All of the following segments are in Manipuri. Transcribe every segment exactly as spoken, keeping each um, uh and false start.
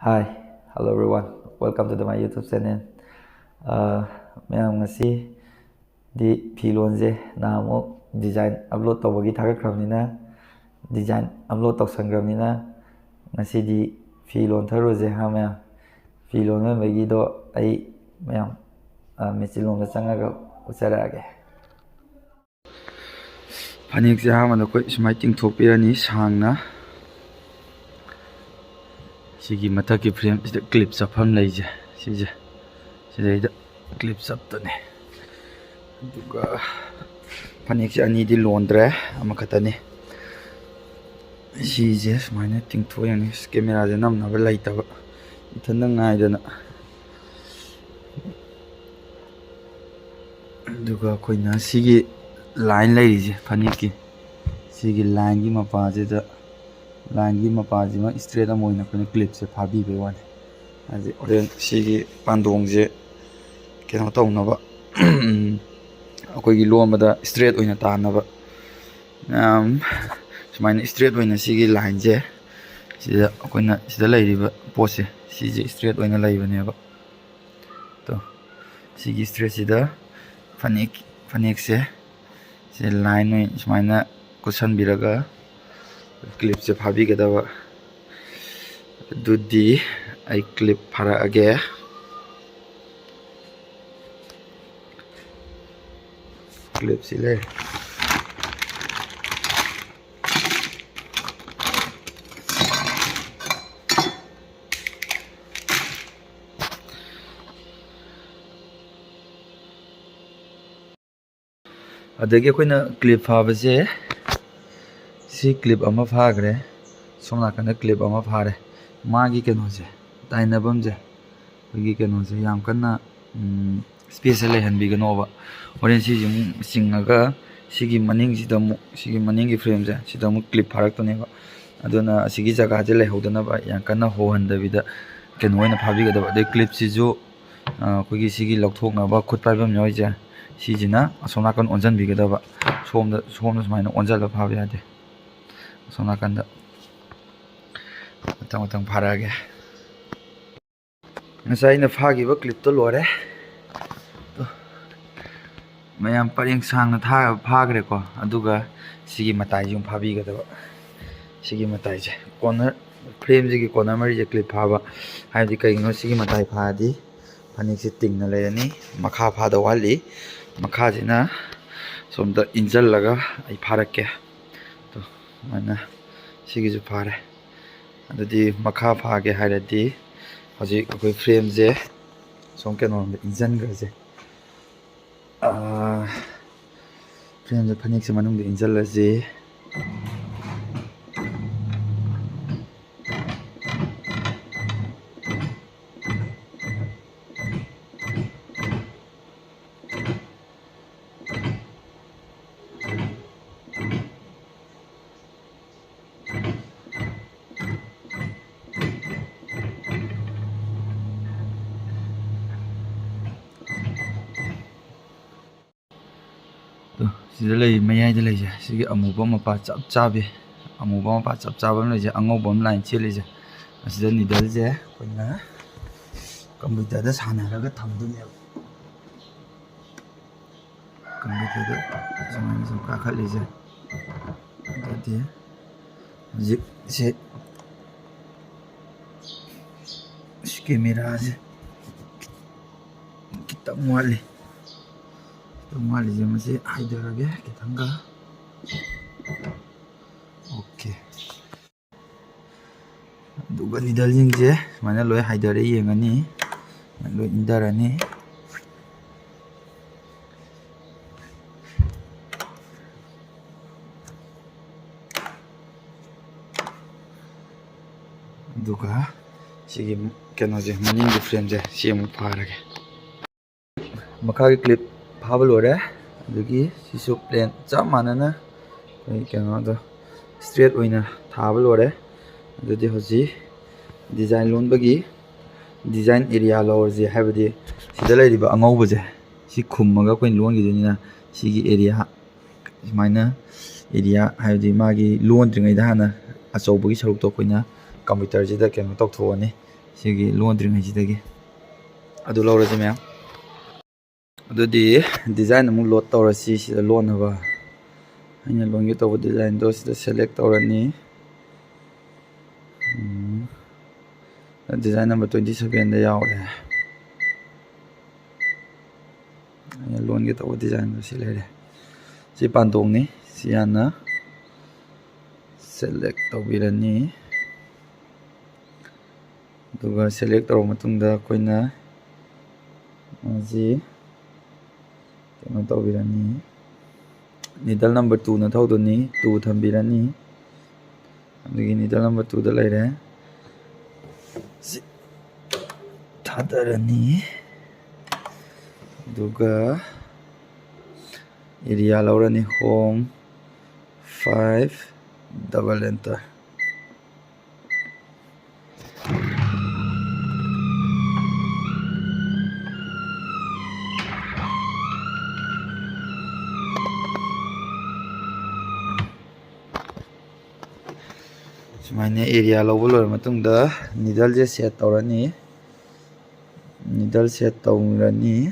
Hi, hello everyone, welcome to the, my YouTube channel. ꯑ, ꯃꯌꯥꯝ, ꯉꯁꯤꯗꯤ ꯐꯤ ꯂꯣꯟꯁꯦ ꯅꯍꯥꯟꯃꯨꯛ design upload ꯇꯧꯕꯒꯤ ꯊꯥꯒꯠꯈ꯭ꯔꯕꯅꯤꯅ, design upload ꯇꯧꯁꯟꯈ꯭ꯔꯕꯅꯤꯅ, ꯉꯁꯤꯗꯤ ꯐꯤ ꯂꯣꯟꯊꯔꯨꯁꯦ ꯍꯥ ꯃꯌꯥꯝ꯫ ꯐꯤ ꯂꯣꯟꯕꯒꯤꯗꯣ ꯑꯩ, ꯃꯌꯥꯝ, ꯑ, ꯃꯦꯆꯤꯟ ꯂꯣꯝꯗ ꯆꯪꯉꯒ ꯎꯠꯆꯔꯛꯑꯒꯦ꯫ ꯐꯅꯦꯛꯁꯦ ꯑꯍꯥꯟꯕꯗ ꯑꯩꯈꯣꯏ ꯁꯨꯃꯥꯏꯅ ꯇꯤꯡꯊꯣꯛꯄꯤꯔꯅꯤ ꯁꯥꯡꯅ꯫ ꯁꯤꯒꯤ ꯃꯊꯛꯀꯤ frame ꯁꯤꯗ clip ꯆꯞꯐꯝ ꯂꯩꯁꯦ, ꯁꯤꯁꯦ, ꯁꯤꯗꯩꯗ clip ꯆꯞꯇꯅꯦ꯫ ꯑꯗꯨꯒ ꯐꯅꯦꯛꯁꯦ ꯑꯅꯤꯗꯤ ꯂꯣꯟꯗ꯭ꯔꯦ, ꯑꯃꯈꯛꯇꯅꯤ꯫ ꯁꯤꯁꯦ ꯁꯨꯃꯥꯏꯅ ꯇꯤꯡꯊꯣꯛ ꯌꯥꯅꯤ꯫ ꯑꯁ, camera ꯁꯦ ꯅꯝꯅꯕ ꯂꯩꯇꯕ, ꯏꯊꯟꯗ ꯉꯥꯏꯗꯅ꯫ ꯑꯗꯨꯒ ꯑꯩꯈꯣꯏꯅ ꯁꯤꯒꯤ line ꯂꯩꯔꯤꯁꯦ, ꯐꯅꯦꯛꯀꯤ ꯁꯤꯒꯤ line ꯒꯤ ꯃꯄꯥꯁꯤꯗ, line ꯒꯤ ꯃꯄꯥꯁꯤꯃ straight ꯑꯃ ꯑꯣꯏꯅ ꯑꯩꯈꯣꯏꯅ clip ꯁꯦ ꯐꯥꯕꯤꯕꯩ ꯋꯥꯅꯤ꯫ ꯍꯥꯏꯗꯤ ꯍꯣꯔꯦꯟ ꯁꯤꯒꯤ ꯄꯥꯟꯗꯣꯡꯁꯦ ꯀꯩꯅꯣ ꯇꯧꯅꯕ, ꯑꯩꯈꯣꯏꯒꯤ ꯂꯣꯟꯕꯗ straight ꯑꯣꯏꯅ ꯇꯥꯅꯕ꯫ ꯃꯌꯥꯝ ꯁꯨꯃꯥꯏꯅ straight ꯑꯣꯏꯅ ꯁꯤꯒꯤ line ꯁꯦ, ꯁꯤꯗ ꯑꯩꯈꯣꯏꯅ ꯁꯤꯗ ꯂꯩꯔꯤꯕ ꯄꯣꯠꯁꯦ, ꯁꯤꯁꯦ straight ꯑꯣꯏꯅ ꯂꯩꯕꯅꯦꯕ꯫ ꯇꯣ, ꯁꯤꯒꯤ straight ꯁꯤꯗ ꯐꯅꯦꯛ, ꯐꯅꯦꯛꯁꯦ ꯁꯤ line ꯑꯣꯏꯅ ꯁꯨꯃꯥꯏꯅ ꯀꯨꯠꯁꯟꯕꯤꯔꯒ clip ꯁꯦ ꯐꯥꯕꯤꯒꯗꯕ꯫ ꯑꯗꯨꯗꯤ ꯑꯩ clip ꯐꯥꯔꯛꯑꯒꯦ꯫ Clip ꯁꯤ ꯂꯩꯔꯦ꯫ ꯑꯗꯒꯤ ꯑꯩꯈꯣꯏꯅ clip ꯐꯥꯕꯁꯦ, ꯁꯤ clip ꯑꯃ ꯐꯥꯈ꯭ꯔꯦ, ꯁꯣꯝ ꯅꯥꯀꯟꯗ clip ꯑꯃ ꯐꯥꯔꯦ꯫ ꯃꯥꯒꯤ ꯀꯩꯅꯣꯁꯦ, ꯇꯥꯏꯅꯐꯝꯁꯦ, ꯑꯩꯈꯣꯏꯒꯤ ꯀꯩꯅꯣꯁꯦ ꯌꯥꯝ ꯀꯟꯅ, ꯎꯝ, space ꯁꯦ ꯂꯩꯍꯟꯕꯤꯒꯅꯣꯕ꯫ ꯍꯣꯔꯦꯟ ꯁꯤꯁꯦ ꯑꯃꯨꯛ ꯆꯤꯡꯉꯒ ꯁꯤꯒꯤ ꯃꯅꯤꯡꯁꯤꯗ ꯑꯃꯨꯛ, ꯁꯤꯒꯤ ꯃꯅꯤꯡꯒꯤ frame ꯁꯦ ꯁꯤꯗ ꯑꯃꯨꯛ clip ꯐꯥꯔꯛꯇꯣꯏꯅꯦꯕ꯫ ꯑꯗꯨꯅ ꯑꯁꯤꯒꯤ ꯖꯒꯥꯁꯦ ꯂꯩꯍꯧꯗꯅꯕ ꯌꯥꯝ ꯀꯟꯅ ꯍꯣꯍꯟꯗꯕꯤꯗ ꯀꯩꯅꯣ ꯑꯣꯏꯅ ꯐꯥꯕꯤꯒꯗꯕ꯫ ꯑꯗꯩ clip ꯁꯤꯁꯨ, ꯑ, ꯑꯩꯈꯣꯏꯒꯤ ꯁꯤꯒꯤ ꯂꯧꯊꯣꯛꯅꯕ ꯈꯨꯠ ꯄꯥꯏꯐꯝ ꯌꯥꯎꯔꯤꯁꯦ, ꯁꯤꯁꯤꯅ ꯑꯁꯣꯝ ꯅꯥꯀꯟ ꯑꯣꯟꯁꯤꯟꯕꯤꯒꯗꯕ꯫ ꯁꯣꯝꯗ, ꯁꯣꯝꯗ ꯁꯨꯃꯥꯏꯅ ꯑꯣꯟꯁꯤꯜꯂ ꯐꯥꯕ ꯌꯥꯗꯦ꯫ ꯑꯁꯣꯝ ꯅꯥꯀꯟꯗ ꯃꯊꯪ ꯃꯊꯪ ꯐꯥꯔꯛꯑꯒꯦ꯫ ꯉꯁꯥꯏ ꯑꯩꯅ ꯐꯥꯈꯤꯕ ꯀ꯭ꯂꯤꯞꯇꯣ ꯂꯣꯏꯔꯦ꯫ ꯇꯣ, ꯃꯌꯥꯝ ꯄꯔꯦꯡ ꯁꯥꯡꯅ ꯊꯥ ꯐꯥꯈ꯭ꯔꯦꯀꯣ꯫ ꯑꯗꯨꯒ ꯁꯤꯒꯤ ꯃꯇꯥꯏꯁꯤ ꯑꯃꯨꯛ ꯐꯥꯕꯤꯒꯗꯕ꯫ ꯁꯤꯒꯤ ꯃꯇꯥꯏꯁꯦ, ꯀꯣꯔꯅꯔ, ꯐ꯭ꯔꯦꯝꯁꯤꯒꯤ ꯀꯣꯔꯅꯔ ꯃꯔꯤꯁꯦ ꯀ꯭ꯂꯤꯞ ꯐꯥꯕ꯫ ꯍꯥꯏꯕꯗꯤ ꯀꯩꯒꯤꯅꯣ, ꯁꯤꯒꯤ ꯃꯇꯥꯏ ꯐꯥꯔꯗꯤ ꯐꯅꯦꯛꯁꯦ ꯇꯤꯡꯅ ꯂꯩꯔꯅꯤ꯫ ꯃꯈꯥ ꯐꯥꯗꯧ ꯋꯥꯠꯂꯤ꯫ ꯃꯈꯥꯁꯤꯅ ꯁꯣꯝꯗ ꯏꯟꯁꯤꯜꯂꯒ ꯑꯩ ꯐꯥꯔꯛꯀꯦ꯫ ꯇꯣ, ꯁꯨꯃꯥꯏꯅ ꯁꯤꯒꯤꯁꯨ ꯐꯥꯔꯦ꯫ ꯑꯗꯨꯗꯤ ꯃꯈꯥ ꯐꯥꯒꯦ ꯍꯥꯏꯔꯗꯤ ꯍꯧꯖꯤꯛ ꯑꯩꯈꯣꯏ ꯐ꯭ꯔꯦꯝꯁꯦ ꯁꯣꯝ ꯀꯩꯅꯣꯔꯣꯝꯗ ꯏꯟꯁꯤꯟꯈ꯭ꯔꯁꯦ꯫ ꯑꯥ, ꯐ꯭ꯔꯦꯝꯁꯦ, ꯐꯅꯦꯛꯁꯦ ꯃꯅꯨꯡꯗ ꯏꯟꯁꯤꯜꯂꯁꯤ꯫ ꯇꯣ, ꯁꯤꯗ ꯂꯩ, ꯃꯌꯥꯏꯗ ꯂꯩꯁꯦ, ꯁꯤꯒꯤ ꯑꯃꯨꯕ ꯃꯄꯥ ꯆꯞ ꯆꯥꯕꯤ, ꯑꯃꯨꯕ ꯃꯄꯥ ꯆꯞ ꯆꯥꯕ ꯑꯃ ꯂꯩꯁꯦ, ꯑꯉꯧꯕ ꯑꯃ ꯂꯥꯏꯟ ꯆꯦꯜꯂꯤꯁꯦ, ꯑꯁꯤꯗ ꯅꯤꯗꯜꯁꯦ ꯑꯩꯈꯣꯏꯅ ꯀꯝꯄ꯭ꯌꯨꯇꯔꯗ ꯁꯥꯟꯅꯔꯒ ꯊꯝꯗꯣꯏꯅꯦꯕ꯫ ꯀꯝꯄ꯭ꯌꯨꯇꯔꯗ ꯁꯨꯃꯥꯏꯅ ꯁꯨꯝ ꯀꯥꯈꯠꯂꯤꯁꯦ꯫ ꯑꯗꯨꯗꯤ ꯍꯧꯖꯤꯛꯁꯦ, ꯑꯁ, ꯀꯦꯃꯦꯔꯥꯁꯦ ꯈꯤꯇꯪ ꯋꯥꯠꯂꯤ꯫ ꯈꯤꯇꯪ ꯋꯥꯠꯂꯤꯁꯦ, ꯃꯁꯤ ꯍꯥꯏꯊꯔꯒꯦ ꯈꯤꯇꯪꯒ꯫ ꯑꯣꯀꯦ꯫ ꯑꯗꯨꯒ ꯅꯤꯗꯜꯁꯤꯡꯁꯦ ꯁꯨꯃꯥꯏꯅ ꯂꯣꯏ ꯍꯥꯏꯊꯔꯦ ꯌꯦꯡꯉꯅꯤ, ꯂꯣꯏ ꯏꯟꯊꯔꯅꯤ꯫ ꯑꯗꯨꯒ ꯁꯤꯒꯤ ꯀꯩꯅꯣꯁꯦ, ꯃꯅꯤꯡꯒꯤ ꯐ꯭ꯔꯦꯝꯁꯦ, ꯁꯤ ꯑꯃꯨꯛ ꯐꯥꯔꯒꯦ꯫ ꯃꯈꯥꯒꯤ ꯀ꯭ꯂꯤꯞ ꯐꯥꯕ ꯂꯣꯏꯔꯦ꯫ ꯑꯗꯨꯒꯤ ꯁꯤꯁꯨ ꯄ꯭ꯂꯦꯟ ꯆꯞ ꯃꯥꯟꯅꯅ ꯑꯩꯈꯣꯏ ꯀꯩꯅꯣꯗꯣ ꯏꯁꯇ꯭ꯔꯦꯠ ꯑꯣꯏꯅ ꯊꯥꯕ ꯂꯣꯏꯔꯦ꯫ ꯑꯗꯨꯗꯤ ꯍꯧꯖꯤꯛ ꯗꯤꯖꯥꯏꯟ ꯂꯣꯟꯕꯒꯤ ꯗꯤꯖꯥꯏꯟ ꯑꯦꯔꯤꯌꯥ ꯂꯧꯔꯁꯦ, ꯍꯥꯏꯕꯗꯤ ꯁꯤꯗ ꯂꯩꯔꯤꯕ ꯑꯉꯧꯕꯁꯦ, ꯁꯤ ꯈꯨꯝꯃꯒ ꯑꯩꯈꯣꯏꯅ ꯂꯣꯟꯈꯤꯗꯣꯏꯅꯤꯅ, ꯁꯤꯒꯤ ꯑꯦꯔꯤꯌꯥ ꯁꯨꯃꯥꯏꯅ ꯑꯦꯔꯤꯌꯥ, ꯍꯥꯏꯕꯗꯤ ꯃꯥꯒꯤ ꯂꯣꯟꯗ꯭ꯔꯤꯉꯩꯗ ꯍꯥꯟꯅ ꯑꯆꯧꯕꯒꯤ ꯁꯔꯨꯛꯇꯣ ꯑꯩꯈꯣꯏꯅ ꯀꯝꯄ꯭ꯌꯨꯇꯔꯁꯤꯗ ꯀꯩꯅꯣ ꯇꯧꯊꯣꯛꯑꯅꯤ, ꯁꯤꯒꯤ ꯂꯣꯟꯗ꯭ꯔꯤꯉꯩꯁꯤꯗꯒꯤ꯫ ꯑꯗꯨ ꯂꯧꯔꯁꯤ ꯃꯌꯥꯝ꯫ ꯑꯗꯨꯗꯤ design ꯑꯃꯨꯛ load ꯇꯧꯔꯁꯤ ꯁꯤꯗ ꯂꯣꯟꯅꯕ꯫ ꯑꯩꯅ ꯂꯣꯟꯒꯦ ꯇꯧꯕ designꯗꯣ ꯁꯤꯗ select ꯇꯧꯔꯅꯤ꯫ ꯎꯝ, design number twenty sevenꯗ ꯌꯥꯎꯔꯦ꯫ ꯑꯩꯅ ꯂꯣꯟꯒꯦ ꯇꯧꯕ designꯗꯣ ꯁꯤ ꯂꯩꯔꯦ꯫ ꯁꯤ ꯄꯥꯟꯗꯣꯡꯅꯤ꯫ ꯁꯤ ꯍꯥꯟꯅ select ꯇꯧꯕꯤꯔꯅꯤ꯫ ꯑꯗꯨꯒ select ꯇꯧꯔꯕ ꯃꯇꯨꯡꯗ ꯑꯩꯈꯣꯏꯅ ꯃꯁꯤ ꯀꯩꯅꯣ ꯇꯧꯕꯤꯔꯅꯤ꯫ Needle number twoꯅ ꯊꯧꯗꯣꯏꯅꯤ꯫ Two ꯊꯝꯕꯤꯔꯅꯤ꯫ ꯑꯗꯒꯤ needle number twoꯗ ꯂꯩꯔꯦ꯫ ꯁꯤ ꯊꯥꯗꯔꯅꯤ꯫ ꯑꯗꯨꯒ area ꯂꯧꯔꯅꯤ꯫ Home five, double enter꯫ ꯁꯨꯃꯥꯏꯅ area ꯂꯧꯕ ꯂꯣꯏꯔ ꯃꯇꯨꯡꯗ needleꯁꯦ set ꯇꯧꯔꯅꯤ꯫ Needle set ꯇꯧꯔꯅꯤ꯫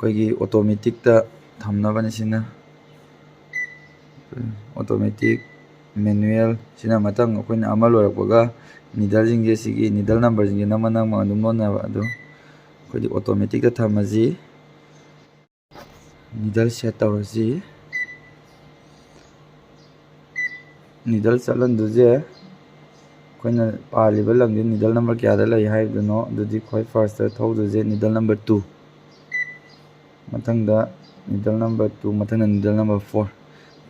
ꯑꯩꯈꯣꯏꯒꯤ automaticꯇ ꯊꯝꯅꯕꯅꯤ ꯁꯤꯅ꯫ Automatic, manual ꯁꯤꯅ ꯃꯊꯪ ꯑꯩꯈꯣꯏꯅ ꯑꯃ ꯂꯣꯏꯔꯛꯄꯒ needleꯁꯤꯡꯁꯦ ꯁꯤꯒꯤ needle numberꯁꯤꯡꯁꯦ ꯅꯝꯃ ꯅꯝꯃ ꯑꯗꯨꯝ ꯂꯣꯟꯅꯕ꯫ ꯑꯗꯨ ꯑꯩꯈꯣꯏꯗꯤ automaticꯇ ꯊꯝꯃꯁꯤ꯫ Needle set ꯇꯧꯔꯁꯤ꯫ Needle ꯆꯠꯍꯟꯗꯣꯏꯁꯦ ꯑꯩꯈꯣꯏꯅ ꯄꯥꯜꯂꯤꯕ ꯂꯪꯁꯦ needle number ꯀꯌꯥꯗ ꯂꯩ ꯍꯥꯏꯕꯗꯨꯅꯣ, ꯑꯗꯨꯗꯤ ꯈ꯭ꯋꯥꯏ firstꯇ ꯊꯧꯗꯣꯏꯁꯦ needle number two, ꯃꯊꯪꯗ needle number two, ꯃꯊꯪꯗ needle number four꯫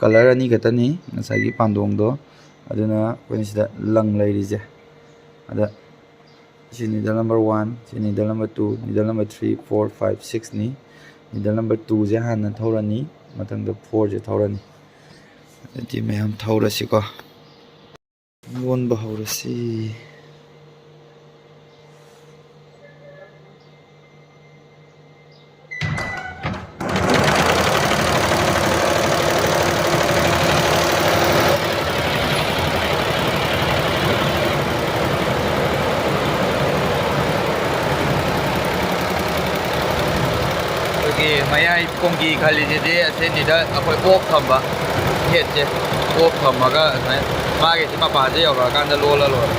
Colour ꯑꯅꯤ ꯈꯛꯇꯅꯤ ꯉꯁꯥꯏꯒꯤ ꯄꯥꯟꯗꯣꯡꯗꯣ, ꯑꯗꯨꯅ ꯑꯩꯈꯣꯏꯅ ꯁꯤꯗ ꯂꯪ ꯂꯩꯔꯤꯁꯦ꯫ ꯑꯗ ꯁꯤ needle number one, ꯁꯤ needle number two, needle number three, four, five, sixꯅꯤ꯫ Needle number twoꯁꯦ ꯍꯥꯟꯅ ꯊꯧꯔꯅꯤ, ꯃꯊꯪꯗ fourꯁꯦ ꯊꯧꯔꯅꯤ꯫ ꯑꯗꯨꯗꯤ ꯃꯌꯥꯝ ꯊꯧꯔꯁꯤꯀꯣ꯫ ꯂꯣꯟꯕ ꯍꯧꯔꯁꯤ꯫ ꯀꯣꯡꯒꯤ ꯈꯜꯂꯤꯁꯤꯗꯤ ꯑꯁꯤꯅꯤꯗ ꯑꯩꯈꯣꯏ ꯑꯣꯐ ꯊꯝꯕ, ꯍꯦꯠꯁꯦ ꯑꯣꯐ ꯊꯝꯃꯒ ꯁꯨꯃꯥꯏꯅ ꯃꯥꯒꯤꯁꯤ ꯃꯄꯥꯁꯦ ꯌꯧꯔꯛꯑꯀꯥꯟꯗ ꯂꯣꯜꯂ ꯂꯣꯏꯔꯦ꯫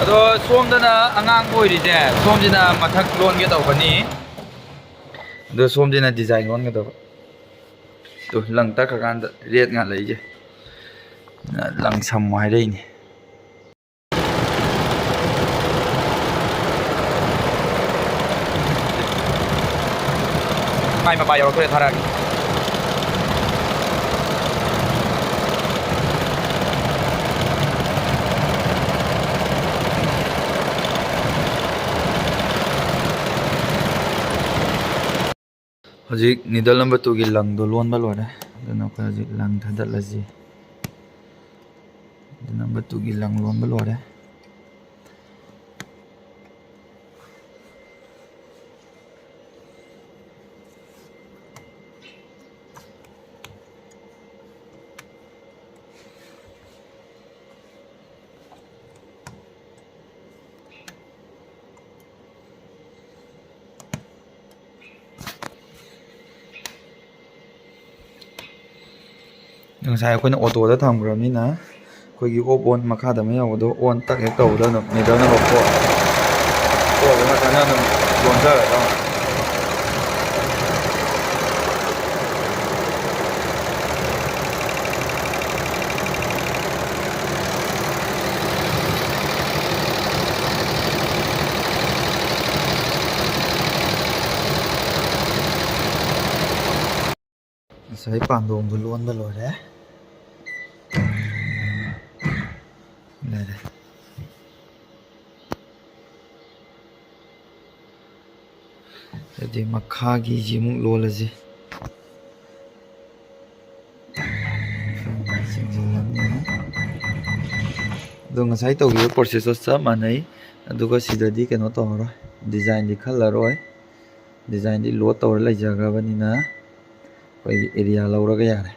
ꯑꯗꯣ ꯁꯣꯝꯗꯅ ꯑꯉꯥꯡꯕ ꯑꯣꯏꯔꯤꯁꯦ, ꯁꯣꯝꯁꯤꯅ ꯃꯊꯛ ꯂꯣꯟꯒꯦ ꯇꯧꯕꯅꯤ, ꯑꯗꯣ ꯁꯣꯝꯁꯤꯅ ꯗꯤꯖꯥꯏꯟ ꯂꯣꯟꯒꯗꯕ꯫ ꯇꯨ, ꯂꯪ ꯇꯛꯈ꯭ꯔꯀꯥꯟꯗ ꯔꯦꯠ ꯉꯥꯜꯂꯛꯏꯁꯦ꯫ ꯂꯪ ꯁꯝꯃꯣ ꯍꯥꯏꯔꯛꯏꯅꯦ꯫ ꯃꯥꯏ ꯃꯄꯥ ꯌꯧꯔꯛꯇꯣꯔꯦ, ꯊꯥꯔꯛꯑꯒꯦ꯫ ꯍꯧꯖꯤꯛ needle number two ꯒꯤ ꯂꯪꯗꯣ ꯂꯣꯟꯕ ꯂꯣꯏꯔꯦ꯫ ꯑꯗꯨꯅ ꯑꯩꯈꯣꯏ ꯍꯧꯖꯤꯛ ꯂꯪ ꯊꯥꯗꯠꯂꯁꯤ꯫ Needle number two ꯒꯤ ꯂꯪ ꯂꯣꯟꯕ ꯂꯣꯏꯔꯦ꯫ ꯉꯁꯥꯏ ꯑꯩꯈꯣꯏꯅ ꯑꯣꯇꯣꯗ ꯊꯝꯈ꯭ꯔꯕꯅꯤꯅ ꯑꯩꯈꯣꯏꯒꯤ ꯑꯣꯐ ꯑꯣꯟ ꯃꯈꯥꯗ ꯑꯃ ꯌꯥꯎꯕꯗꯣ ꯑꯣꯟ ꯇꯛ ꯍꯦꯛ ꯇꯧꯕꯗ ꯑꯗꯨꯝ needle number four, four ꯗꯨ ꯃꯊꯟꯇ ꯑꯗꯨꯝ ꯂꯣꯟꯖꯔꯗꯧꯅꯤ꯫ ꯉꯁꯥꯏ ꯄꯥꯟꯗꯣꯡꯗꯣ ꯂꯣꯟꯕ ꯂꯣꯏꯔꯦ꯫ ꯂꯩꯔꯦ꯫ ꯑꯗꯨꯗꯤ ꯃꯈꯥꯒꯤꯁꯤꯃꯨꯛ ꯂꯣꯜꯂꯁꯤ꯫ ꯑꯗꯣ ꯉꯁꯥꯏ ꯇꯧꯈꯤꯕ process ꯇꯣ ꯆꯞ ꯃꯥꯟꯅꯩ꯫ ꯑꯗꯨꯒ ꯁꯤꯗꯗꯤ ꯀꯩꯅꯣ ꯇꯧꯔꯔꯣꯏ, design ꯗꯤ ꯈꯜꯂꯔꯣꯏ꯫ Design ꯗꯤ load ꯇꯧꯔ ꯂꯩꯖꯈ꯭ꯔꯕꯅꯤꯅ ꯑꯩꯈꯣꯏꯒꯤ area ꯂꯧꯔꯒ ꯌꯥꯔꯦ꯫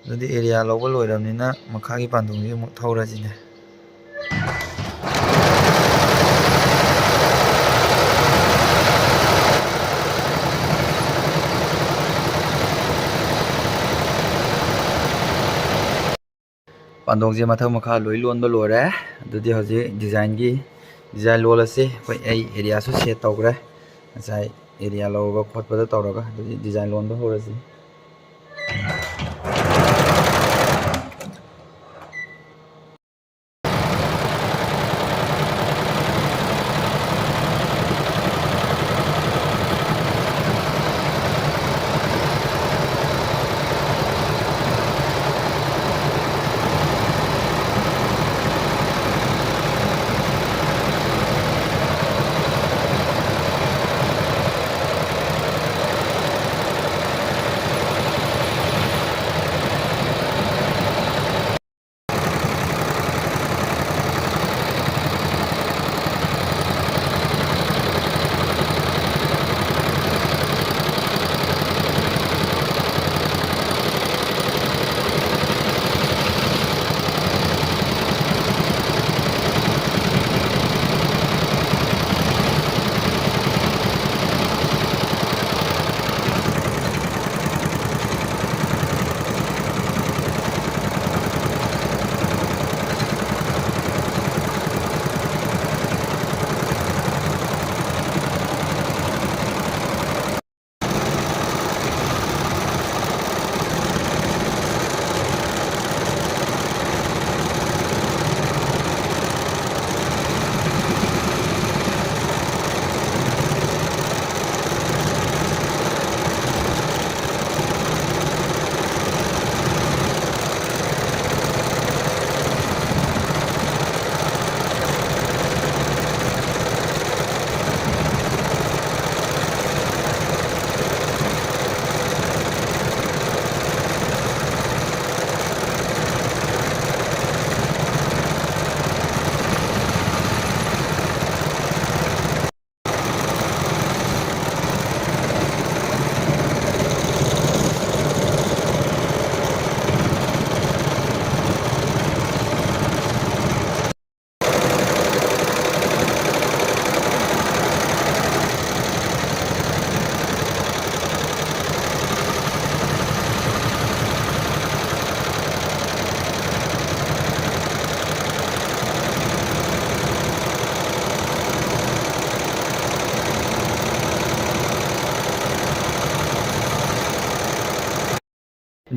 ꯑꯗꯨꯗꯤ ꯑꯦꯔꯤꯌꯥ ꯂꯧꯕ ꯂꯣꯏꯔꯕꯅꯤꯅ ꯃꯈꯥꯒꯤ ꯄꯥꯟꯗꯣꯡꯁꯤ ꯑꯃꯨꯛ ꯊꯧꯔꯁꯤꯅꯦ꯫ ꯄꯥꯟꯗꯣꯡꯁꯦ ꯃꯊꯛ ꯃꯈꯥ ꯂꯣꯏ ꯂꯣꯟꯕ ꯂꯣꯏꯔꯦ꯫ ꯑꯗꯨꯗꯤ ꯍꯧꯖꯤꯛ ꯗꯤꯖꯥꯏꯟꯒꯤ, ꯗꯤꯖꯥꯏꯟ ꯂꯣꯜꯂꯁꯤ꯫ ꯑꯩꯈꯣꯏ, ꯑꯩ ꯑꯦꯔꯤꯌꯥꯁꯨ ꯁꯦꯠ ꯇꯧꯈ꯭ꯔꯦ ꯉꯁꯥꯏ ꯑꯦꯔꯤꯌꯥ ꯂꯧꯔꯒ ꯈꯣꯠꯄꯗ ꯇꯧꯔꯒ꯫ ꯑꯗꯨꯗꯤ ꯗꯤꯖꯥꯏꯟ ꯂꯣꯟꯕ ꯍꯧꯔꯁꯤ꯫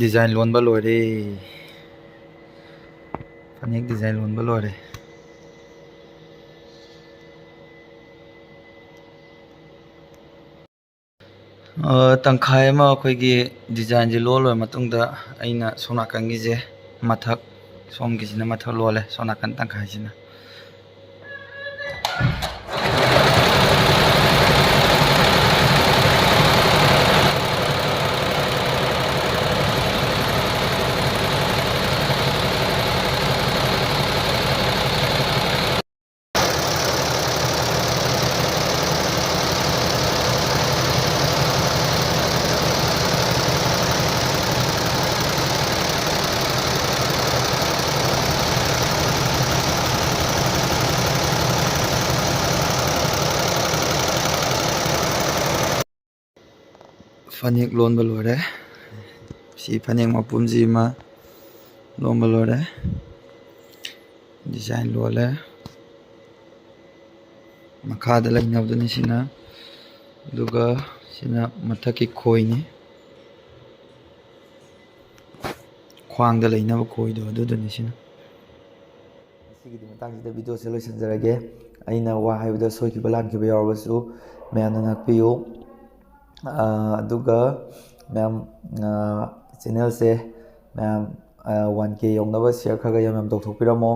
Design ꯂꯣꯟꯕ ꯂꯣꯏꯔꯦ꯫ ꯐꯅꯦꯛ design ꯂꯣꯟꯕ ꯂꯣꯏꯔꯦ꯫ ꯑ, ꯇꯪꯈꯥꯏ ꯑꯃ ꯑꯩꯈꯣꯏꯒꯤ designꯁꯦ ꯂꯣꯜ ꯂꯣꯏꯔ ꯃꯇꯨꯡꯗ, ꯑꯩꯅ ꯁꯣꯝ ꯅꯥꯀꯟꯒꯤꯁꯦ ꯃꯊꯛ, ꯁꯣꯝꯒꯤꯁꯤꯅ ꯃꯊꯛ ꯂꯣꯜꯂꯦ, ꯁꯣꯝ ꯅꯥꯀꯟ ꯇꯪꯈꯥꯏꯁꯤꯅ꯫ ꯐꯅꯦꯛ ꯂꯣꯟꯕ ꯂꯣꯏꯔꯦ꯫ ꯁꯤ ꯐꯅꯦꯛ ꯃꯄꯨꯝꯁꯤ ꯑꯃ ꯂꯣꯟꯕ ꯂꯣꯏꯔꯦ꯫ Design ꯂꯣꯜꯂꯦ꯫ ꯃꯈꯥꯗ ꯂꯩꯅꯕꯗꯨꯅꯤ ꯁꯤꯅ꯫ ꯑꯗꯨꯒ ꯁꯤꯅ ꯃꯊꯛꯀꯤ ꯈꯣꯏꯅꯤ꯫ ꯈ꯭ꯋꯥꯡꯗ ꯂꯩꯅꯕ ꯈꯣꯏꯗꯣ ꯑꯗꯨꯗꯨꯅꯤ ꯁꯤꯅ꯫ ꯉꯁꯤꯒꯤꯗꯤ ꯃꯇꯥꯡꯁꯤꯗ videoꯁꯦ ꯂꯣꯏꯁꯤꯟꯖꯔꯒꯦ꯫ ꯑꯩꯅ ꯋꯥ ꯍꯥꯏꯕꯗ ꯁꯣꯏꯈꯤꯕ ꯂꯥꯟꯈꯤꯕ ꯌꯥꯎꯔꯕꯁꯨ ꯃꯌꯥꯝꯅ ꯉꯥꯛꯄꯤꯌꯨ꯫ ꯑꯥ, ꯑꯗꯨꯒ ꯃꯌꯥꯝ, ꯑꯥ, channelꯁꯦ ꯃꯌꯥꯝ, ꯑꯥ, one K ꯌꯧꯅꯕ share ꯈꯔ ꯈꯔ ꯌꯥꯝ ꯌꯥꯝ ꯇꯧꯊꯣꯛꯄꯤꯔꯝꯃꯣ꯫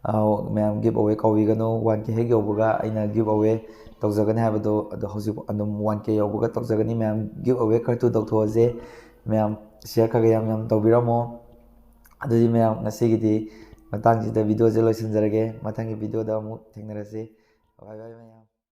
ꯑꯥ, ꯃꯌꯥꯝ give away ꯀꯥꯎꯕꯤꯒꯅꯨ꯫ One K ꯍꯦꯛ ꯌꯧꯕꯒ ꯑꯩꯅ give away ꯇꯧꯖꯒꯅꯤ ꯍꯥꯏꯕꯗꯣ, ꯑꯗꯣ ꯍꯧꯖꯤꯛ ꯑꯗꯨꯝ one K ꯌꯧꯕꯒ ꯇꯧꯖꯒꯅꯤ꯫ ꯃꯌꯥꯝ give away ꯈꯔ ꯊꯨ ꯇꯧꯊꯣꯛꯑꯁꯦ꯫ ꯃꯌꯥꯝ share ꯈꯔ ꯈꯔ ꯌꯥꯝ ꯌꯥꯝ ꯇꯧꯕꯤꯔꯝꯃꯣ꯫ ꯑꯗꯨꯗꯤ ꯃꯌꯥꯝ ꯉꯁꯤꯒꯤꯗꯤ ꯃꯇꯥꯡꯁꯤꯗ videoꯁꯦ ꯂꯣꯏꯁꯤꯟꯖꯔꯒꯦ꯫ ꯃꯊꯪꯒꯤ videoꯗ ꯑꯃꯨꯛ ꯊꯦꯡꯅꯔꯁꯤ꯫ Bye bye ꯃꯌꯥꯝ꯫